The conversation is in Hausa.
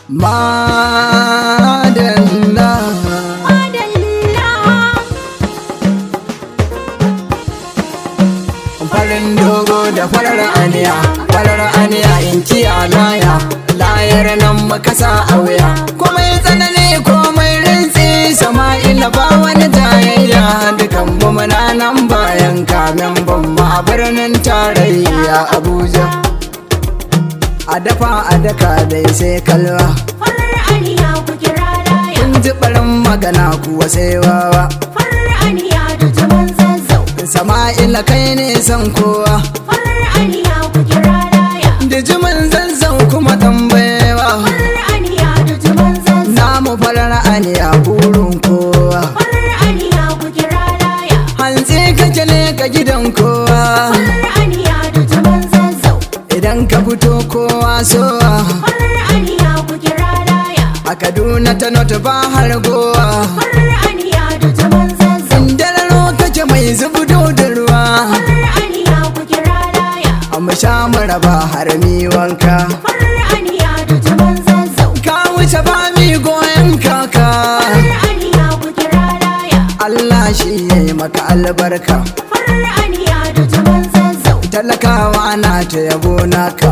Madalla. Madalla. Farin dogo da farar aniya, farar aniya in kiya laya, layar nan makasa a wuya. Komai tsanani komai rintsi, Sama'ila ba wani jayayya, dukan mu muna nan bayan kamen ban mu a birnin tarayya Abuja. A dafa a daka dai sai kalwa. Farar aniya ku kira laya. In ji barin magana kuwa sai wawa. Farar aniya da jaman Zazzau. Sama'ila kai ne san kowa. Farar aniya ku kira laya. Dijimin Zazzau kuma tambayewa. Farar aniya da jaman Zazzau. Namu farar aniya burin kowa. Farar aniya ku kira laya. Hantsi kake ne ka gidan kowa. Farar aniya da jaman Zazzau. Idan ka fito kowa sowa. Farar aniya ku kira laya. A Kaduna ta not ba har gowa. Farar aniya da jaman Zazzau. Indararo kake mai zubudo da ruwa. Farar aniya ku kira laya. A mu sha mu raba har mi wanka. Farar aniya da jaman Zazzau. Ka wuce ba mi goyon kaka. Farar aniya ku kira laya. Allah shi ya yi maka albarka. Farar aniya da jaman Zazzau. Talakawa na ta yabo naka.